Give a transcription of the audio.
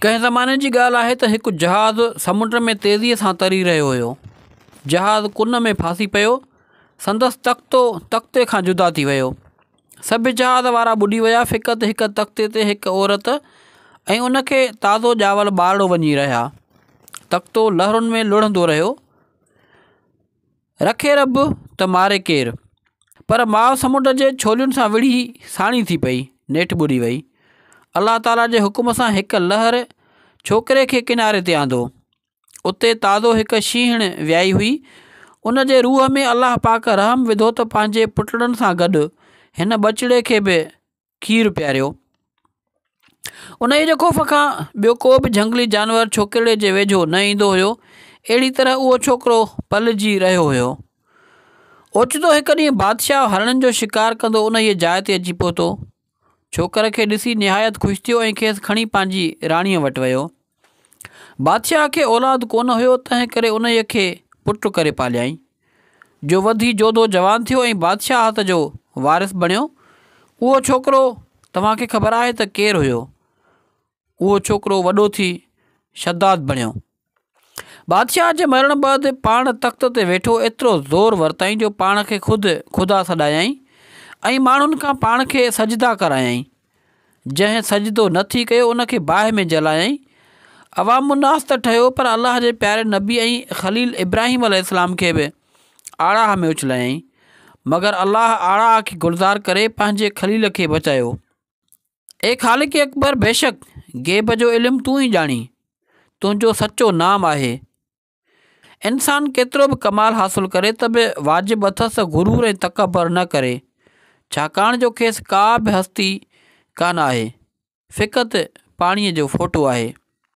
ڪنهن زماني جي ڳالهه آهي ته هڪ جهاز سمنڊ ۾ تيزيء سان تري رهيو هيو. جهاز ڪن ۾ ڦاسي پيو. سندس تختو تختي کان جدا ٿي ويو. سڀ جهاز وارا ٻڏي ويا فقط هڪ تختي تي هڪ عورت ۽ ان کي تازو ڄاول ٻارڙو وڃي رهيا. تختو لهرن ۾ لڙهندو رهيو. رکي رب ته ماري ڪير؟ پر ماء سمنڊ جي ڇولين سان وڙهي ساڻي ٿي پئي، نيٺ ٻڏي وئي. الله تعاليٰ جي حڪم سان هڪ لهر ڇوڪري کي ڪناري تي آندو. اتي تازو هڪ شينهڻ ويائي هئي. ان جي روح ۾ الله پاڪ رحم وڌو ته پنهنجي پٽڙن سان گڏ هن ٻچڙي کي به کير پياريو. انهيء جي خوف کان ٻيو ڪو به جهنگلي جانور ڇوڪرڙي جي ويجهو نه ايندو هيو. اهڙي طرح اهو ڇوڪرو پلجي رهيو هيو. اوچتو هڪ ڏينهن بادشاهه هرڻن جو شڪار ڪندو انهيء جاء تي اچي پهتو. ڇوڪر کي ڏسي نهايت خوش ٿيو ۽ کيس کڻي پنهنجي راڻيء وٽ ويو. بادشاهه کي اولاد ڪونه هيو، تنهن ڪري انهيء کي پٽ ڪري پاليائين، جو وڌي جوڌو جوان ٿيو ۽ بادشاهت جو وارث بڻيو. اهو ڇوڪرو توهان کي خبر آهي ته ڪير هيو؟ اهو ڇوڪرو وڏو ٿي شداد بڻيو. بادشاهه جي مرڻ بعد پاڻ تخت تي ويٺو، ايترو زور ورتائين جو پاڻ کي خود خدا سڏايائين ۽ ماڻهن کان پاڻ کي سجدا ڪرايائين. جنهن سجدو نه ٿي ڪيو ان کي باهه ۾ جلايائين. عوام الناس ته ٺهيو پر الله جي پياري نبي ۽ خليل ابراهيم عليه السلام کي به آڙاهه ۾ اڇلايائين. مگر الله آڙاهه کي گلزار ڪري پنهنجي خليل کي بچايو. اي خالق اڪبر بيشڪ غيب جو علم تون ئي ڄاڻين. تنهنجو سچو نام آهي. انسان ڪيترو به ڪمال حاصل ڪري ته به واجب اٿس ته غرور ۽ تڪبر نه ڪري، ڇاڪاڻ جو کيس ڪا به هستي ڪانه آهي، فقط پاڻيء جو ڦوٽو آهي.